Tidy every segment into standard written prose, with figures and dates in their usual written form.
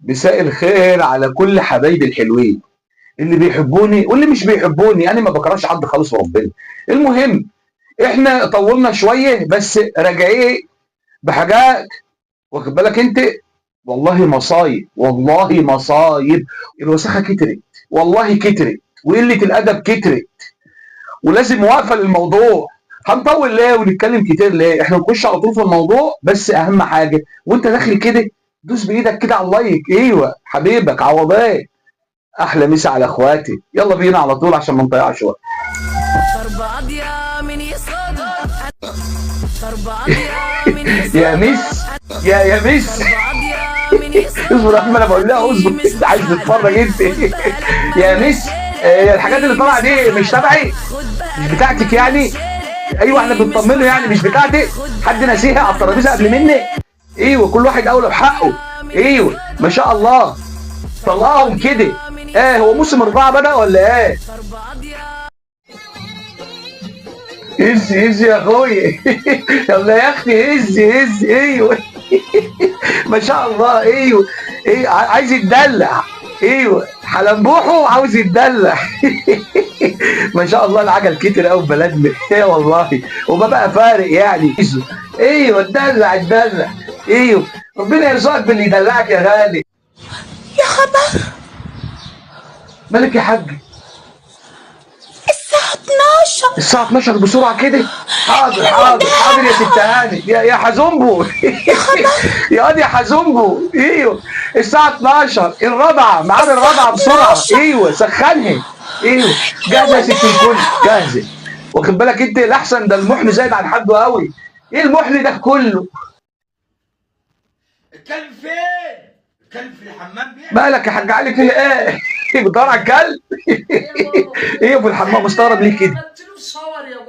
مساء الخير على كل حبايبي الحلوين اللي بيحبوني واللي مش بيحبوني. انا ما بكرهش حد خالص وربنا. المهم احنا طولنا شوية بس راجعين بحاجات، واخد بالك انت؟ والله مصايب، والله مصايب. الوساخه كترت، والله كترت، وقلة الادب كترت، ولازم واقفة للموضوع. هنطول ليه ونتكلم كتير ليه؟ احنا نخش على طول في الموضوع. بس اهم حاجة وانت داخل كده دوس بايدك كده على ال like. ايوه حبيبك عوضات، احلى مسا على اخواتي. يلا بينا على طول عشان ما نضيعش وقت. يا مس، يا مس، اصبر يا احمد، انا بقول لها اصبر، انت عايز تتفرج انت يا مس. الحاجات اللي طالعه دي مش تبعي، مش بتاعتك يعني. ايوه احنا بنطمنه يعني، مش بتاعتي، حد ناسيها على الترابيزة قبل مني. ايوه كل واحد اولى بحقه. ايوه ما شاء الله طلعهم كده. ايه هو موسم 4 بدأ ولا ايه؟ هز هز يا اخويا يلا يا اختي هز هز. ايوه ما شاء الله. ايوه ايه عايز يتدلع. ايوه حلمبوحه عاوز يتدلع ما شاء الله العجل كتر قوي في بلدنا. ايه والله وما بقى فارق يعني. ايوه اتدلع اتدلع. ايوه ربنا يرزقك باللي يدلعك يا غالي. يا خبر، مالك يا حاج؟ الساعة 12. الساعة 12 بسرعة كده؟ حاضر حاضر حاضر يا ست هاني، يا حزنبو يا واد يا حزنبو. ايوه الساعة 12، الرابعة، ميعاد الرابعة بسرعة. ايوه سخنها. ايوه جاهزة يا ست الكل، جاهزة. واخد بالك انت؟ الأحسن ده المحن زايد عن حده قوي. ايه المحن ده كله؟ الكلب فين؟ الكلب في الحمام بيعمل. مالك يا حاج علي؟ فيه ايه؟ بتدور على الكلب؟ ايه في الحمام؟ مستغرب ليه كده؟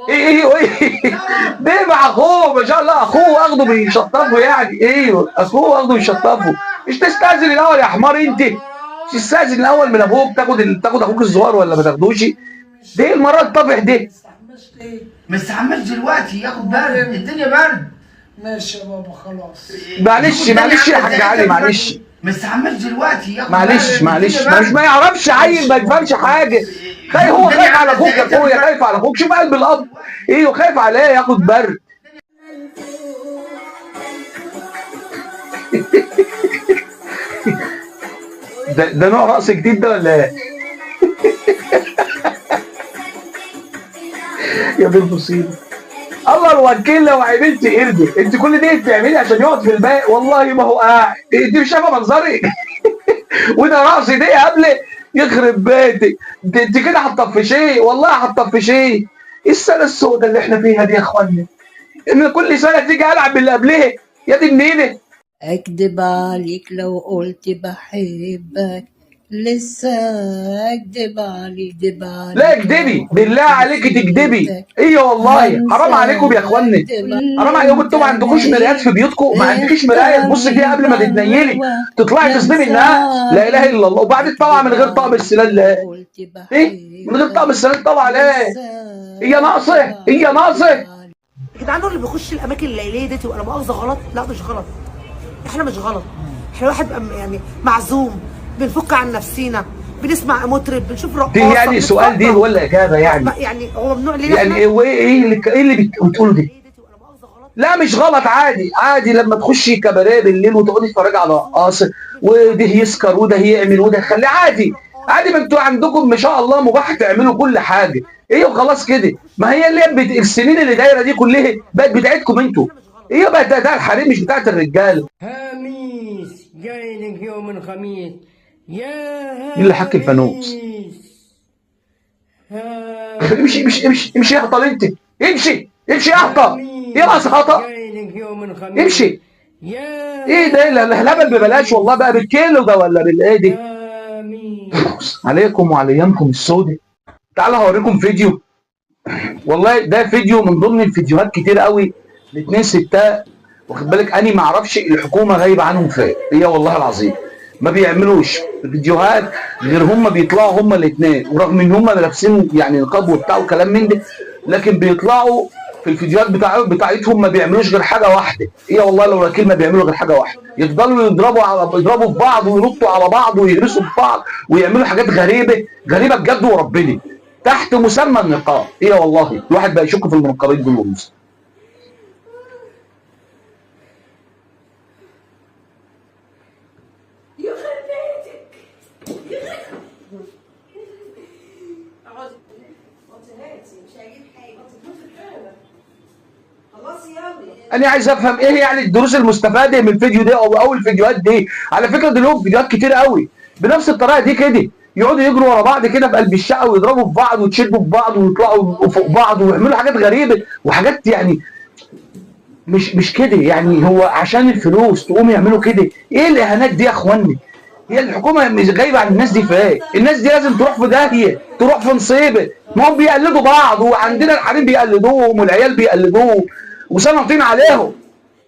ايه ايه ايه ده مع اخوه ما شاء الله، اخوه واخده بيشطفه يعني. ايوه اخوه واخده بيشطفه. مش تستاذن الاول يا حمار انت؟ مش تستاذن الاول من ابوك؟ تاخد اخوك الصغير ولا ما تاخدوش؟ ده ايه المرة الطفح دي؟ ما استحملش دلوقتي، ياخد برد، الدنيا برد. ماشي يا بابا خلاص. معلش معلش يا حاج علي، معلش ما استحملش دلوقتي، ياخد معلش معلش معلش. ما يعرفش عيل، ما يفهمش حاجة. خايف، هو خايف على اخوك يا اخويا، خايف على اخوك. شوف قلب الاب. ايوه خايف عليه ياخد برد. ده نوع رقص جديد ده ولا ايه؟ يا بنت مصيبة. الله الوكيل لو عملت قرد انت كل دي بتعملي عشان يقعد في الباقي. والله ما هو قاعد. انت مش شايفه منظري وده رقص دي قبل يخرب بيتك. انت كده هتطفشيه، والله هتطفشيه. ايه السنة السوداء اللي احنا فيها دي يا اخوانا؟ ان كل سنة تيجي العب باللي قبلها. يا دي النيله. أكدب عليك لو قلت بحبك، لسه أكدب عليك، أكدب عليك. لا اكدبي بالله عليك تكدبي. ايوه والله حرام عليكم يا اخوانا، حرام عليكم. انتوا ما عندكوش مرايات في بيوتكم؟ ما عندكيش مراية تبص فيها قبل ما تتنيلي تطلعي تصدمي الناس؟ لا اله الا الله. وبعدين طالعه من غير طقم السنان ليه؟ ايه من غير طقم السنان طالعه ليه؟ هي ناقصه، هي ناقصه. يا جدعان اللي بيخش الاماكن الليلية دي تبقى لا مؤاخذة غلط. لا مش غلط، احنا مش غلط. احنا واحد بقى يعني معزوم، بنفك عن نفسينا، بنسمع مطرب، بنشوف رقاصه. دي يعني سؤال دي ولا اجابه يعني؟ يعني هو ممنوع ليه؟ يعني ايه ايه اللي بتقوله دي؟ لا مش غلط، عادي عادي. لما تخشي كباريه بالليل وتقعدي تتفرجي على رقاصه وده يسكر وده يعمل وده يخلي، عادي عادي. ما انتوا عندكم ما شاء الله مباح تعملوا كل حاجة. ايه وخلاص كده. ما هي اللي السنين اللي دايرة دي كلها بقت بتاعتكم انتوا. ايه بقى ده الحريم مش بتاعت الرجالة. خميس جاي لك يوم الخميس يا مين اللي حك الفانوس؟ امشي امشي امشي امشي يا هطل انت، امشي امشي يا هطل. ايه راس هطل؟ امشي. ايه ده الهبل ببلاش والله، بقى بالكيلو ده ولا بالايه دي؟ عليكم وعلى ايامكم السوداء. تعالوا هوريكم فيديو، والله ده فيديو من ضمن الفيديوهات كتير قوي لاتنين ستات، واخد بالك؟ انا ما اعرفش الحكومة غايبة عنهم فين. هي والله العظيم ما بيعملوش فيديوهات غير هم بيطلعوا هم الاثنين، ورغم ان هم لابسين يعني نقاب وبتاع وكلام من ده، لكن بيطلعوا في الفيديوهات بتاعتهم ما بيعملوش غير حاجة واحدة. ايه والله لو كلمه، بيعملوا غير حاجة واحده، يفضلوا يضربوا في بعض وينطوا على بعض ويهرسوا في بعض ويعملوا حاجات غريبة غريبة بجد وربنا، تحت مسمى النقاب. ايه والله الواحد بقى يشك في المنقبين دول والله. يخرب بيتك. اقعدي. مش هجيب حاجه. خلاص يلا. انا عايز افهم ايه يعني الدروس المستفادة من الفيديو ده او الفيديوهات دي. على فكرة دي لهم فيديوهات كتير قوي بنفس الطريقة دي كده، يقعدوا يجروا ورا بعض كده في قلب الشقة ويضربوا في بعض ويتشدوا في بعض ويطلعوا فوق بعض ويعملوا حاجات غريبة وحاجات يعني مش كده. يعني هو عشان الفلوس تقوم يعملوا كده؟ ايه الاهانات دي يا اخواني؟ هي الحكومة مش غايبة عن الناس دي في ايه؟ الناس دي لازم تروح في داهية، تروح في نصيبه. ما هم بيقلدوا بعض، وعندنا الحريم بيقلدوهم والعيال بيقلدوهم وسنطين عليهم.